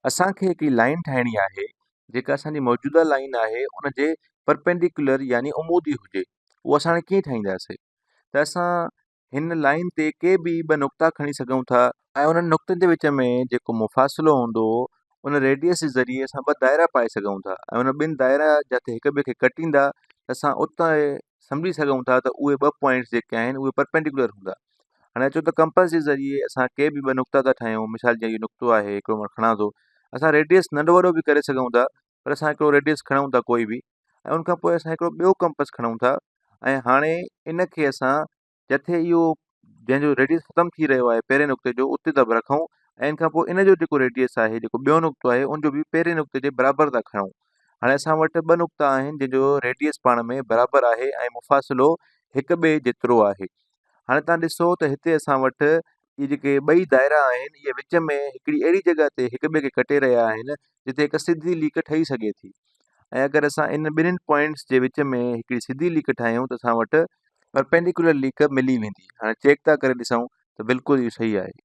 اسان کي هڪڙي لائين ٺاهڻي آهي جيڪا اسان جي موجوده لائين آهي ان جي پرپينڊيڪولر يعني عمودي هجي. اهو اسان هاڻي ڪيئن ٺاهينداسين؟ ته اسان هن لائين تي ڪي به ٻه نقطا کڻي سگهون ٿا ۽ انهن نقطن جي وچ ۾ جيڪو مفاصلو هوندو ان ريڊيس جي ذريعي اسان ٻه دائرا پائي سگهون ٿا ۽ ان ٻن دائرا جتي هڪ ٻئي کي ڪٽيندا ته اسان اتي سمجهي سگهون ٿا ته اهي ٻه پوائنٽس جيڪي آهن اهي پرپينڊيڪولر هوندا. هاڻي اچو ته ڪمپس جي ذريعي اسان ڪي به ٻه نقطا ٿا ٺاهيون مثال جيئن اهو نقطو آهي هڪڙو مان کڻان ٿو اسان ريڊيس ننڍو وڏو به ڪري سگهون ٿا پر اسان هڪڙو ريڊيس کڻون ٿا ڪوئي به ۽ ان کان پوء اسان هڪڙو ٻيو ڪمپس کڻون ٿا ۽ هاڻي ان کي اسان جتي اهو جنهن جو ريڊيس ختم ٿي رهيو آهي پهرين نقطي جو اتي ٿا رکون ۽ ان کان پوء ان جو جيڪو ريڊيس آهي جيڪو ٻيو نقطو آهي ان جو به پهرين نقطي جي برابر ٿا کڻون هاڻي اسان وٽ ٻه نقطا آهن جن جو ريڊيس پاڻ ۾ برابر آهي ۽ مفاصلو هڪ ٻئي جيترو آهي. هاڻي توهان ڏسو ته هتي اسان وٽ اهي جيڪي ٻئي دائرا آهن اهي وچ ۾ هڪڙي اهڙي جڳهه تي هڪ ٻئي کي ڪٽي رهيا آهن جتي هڪ سڌي ليڪ ٺهي سگهي ٿي ۽ اگر اسان ان ٻنهين پوائنٽس جي وچ ۾ هڪڙي سڌي ليڪ ٺاهيون ته اسان وٽ پرپينڊيڪولر ليڪ ملي ويندي. هاڻي چيڪ ٿا ڪري ڏسون ته بلڪل اهو صحيح آهي.